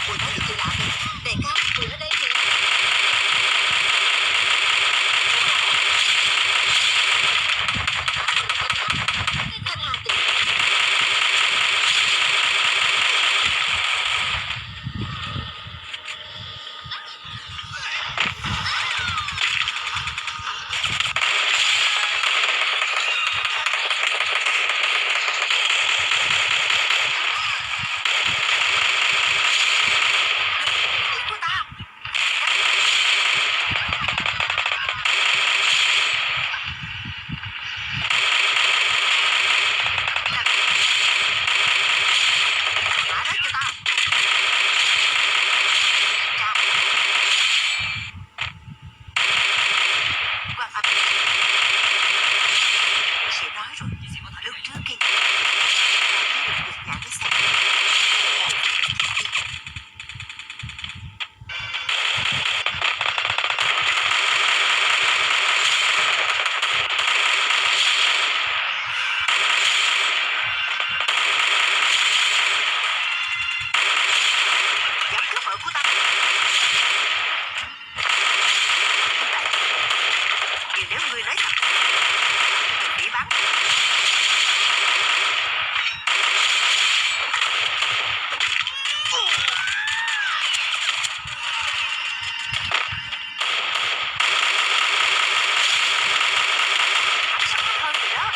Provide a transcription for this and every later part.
Ui, có gì kỳ lạ kìa. Đại ca, Mười ở đây kìa. Thanh Hà tìm. Quan âm. Sẽ nói rồi. Lúc trước kia, Ngọc Thúy được việc nhà với xe. Dám cướp vợ của tao. Vì nếu người nói thật, bị bắn. Sắp hơn rồi đó.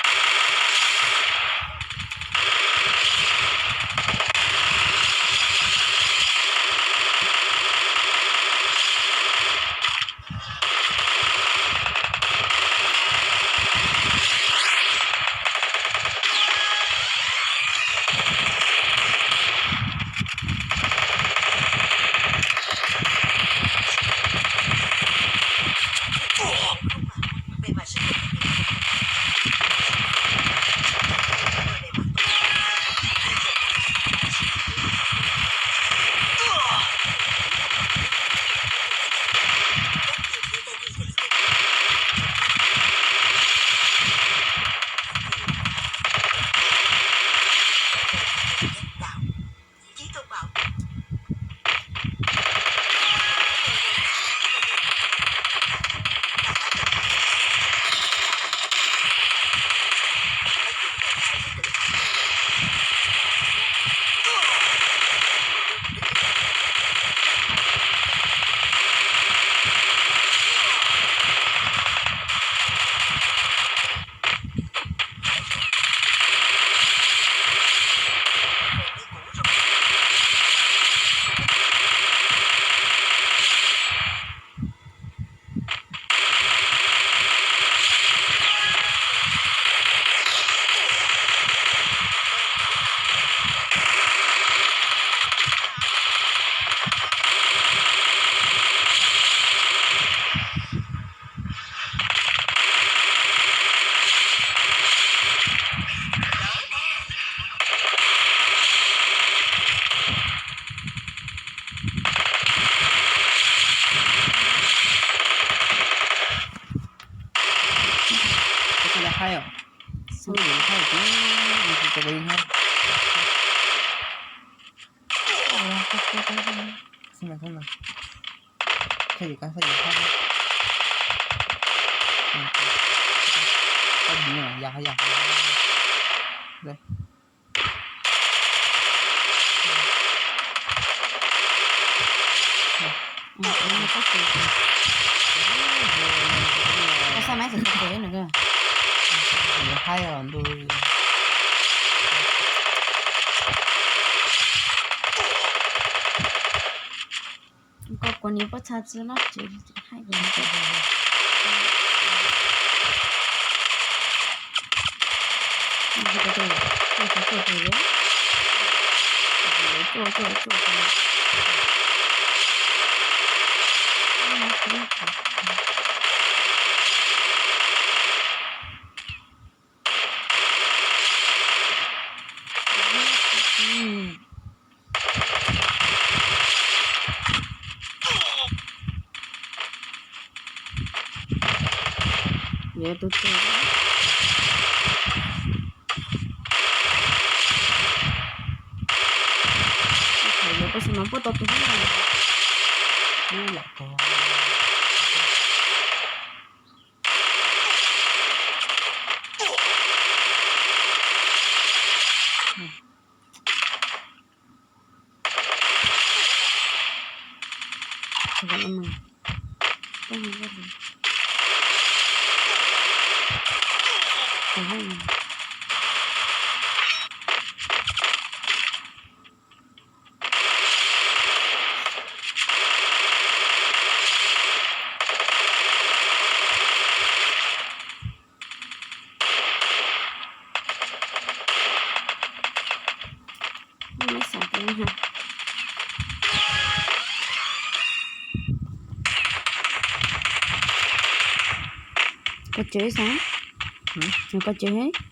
Ua tau lawv haib os. Xub lawv haib os, ua tau lawv haib. Xub na, xub na. Xub yus kab, xub yus haib. Kab dib no, yas, yas. Koj xa mab xov tooj nws haib os ntuj. Koj kuv nim pob txha txi no ces haib. Yuav tus tus. Ib thaum yuav Ua xwb no puas tau tus hlub no. Hlub los tau. Koj tsev xav? Koj tsev.